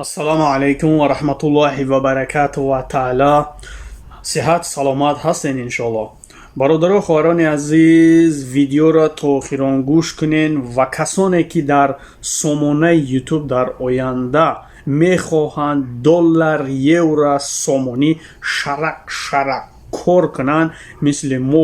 Ассалому алайкум ва раҳматуллоҳи ва баракату ва таала. Сиҳат, саломат ҳастен, иншоалло. Бародару хоҳарони азиз, видеоро то охирон гӯш кунен ва касоне, ки дар сомонаи Ютуб дар оянда мехоҳанд доллар, евро, сомонӣ шарақ шарақ кор кунанд, мисли мо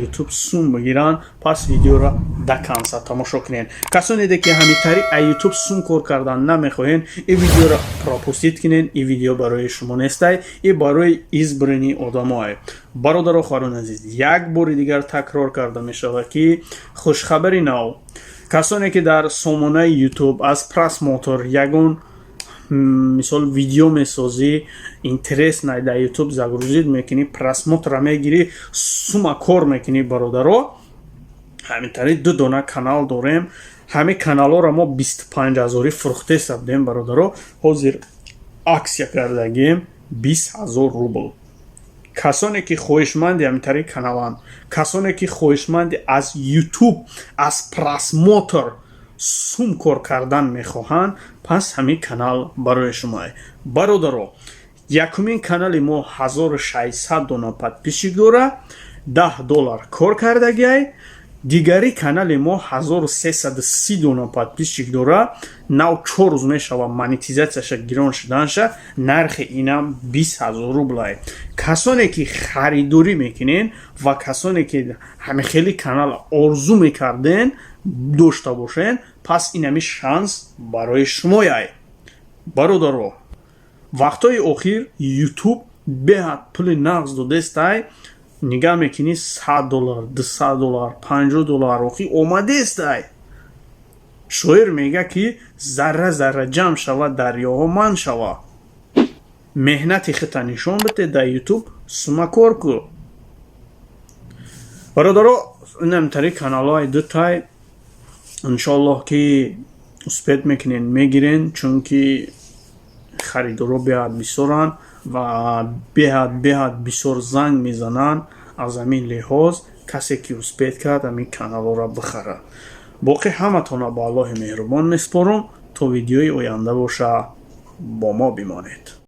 Ютуб сум бигиранд, пас видеоро до конца тамошо кунед. Касоне, ки ҳамин тариқ а Ютуб сум кор кардан намехоҳед, ин видеоро пропустить кунед. Ин видео барои шумо нестай, и барои избранный одамое. Бародару хоҳарони азиз, як бори дигар такрор карда мешавад, ки хушхабари нав: касоне, ки дар сомонаи Ютуб аз просмотр ягон, мисол, видео месозӣ, интересно, дар Ютуб загрузить мекунӣ, просмотра мегирӣ, сума кор мекунӣ, бародаро, ҳамин тариқ ду дона канал дорем. Ҳамин каналҳоро мо 25 ҳазорӣ фурӯхтеса будем, бародаро. Ҳозир акция кардагем, 20 000 рубл. Касоне, ки хоҳишманди ҳамин тариқ каналанд, касоне, ки хоҳишманди аз Ютуб аз просмотр сум кор кардан мехоҳанд, пас ҳамин канал барои шумоа. Бародаро, якумин канали мо 1600 дона подписчик дора, 10 доллар кор кардагиай. Дигари канали мо 1330 дона подписчик дора, нав 4 рӯз мешава монетизатсияша гирон шуданша, нархи инам 20 000 рублай. Касоне, ки харидорӣ мекунен ва касоне, ки ҳамин хели канал орзу мекарден дошта бошен, пас ин ҳами шанс барои шумояй. Бародаро, вақтҳои охир Ютуб беҳад пули нағз додестай. Нигаҳ мекунӣ, 100 доллар, 200 доллар, 50 доллар охи омадестай. Шоир мега, ки зарра зарра ҷамъ шава, дарёҳо ман шава. Меҳнати хита нишон бите дар Ютуб, сума кор ку. Бародаро, инамтари каналҳои дутай, иншоаллоҳ, ки успеть мекунен, мегирен, чунки харидоро беҳад бисёранд ва беҳад бисёр занг мезананд. Аз ҳамин лиҳоз, касе, ки успеть кард, ҳамин каналҳоро бихарад. Боқӣ ҳаматонро ба Аллоҳи меҳрубон месупорам. То видеои оянда боша, бо мо бимонед.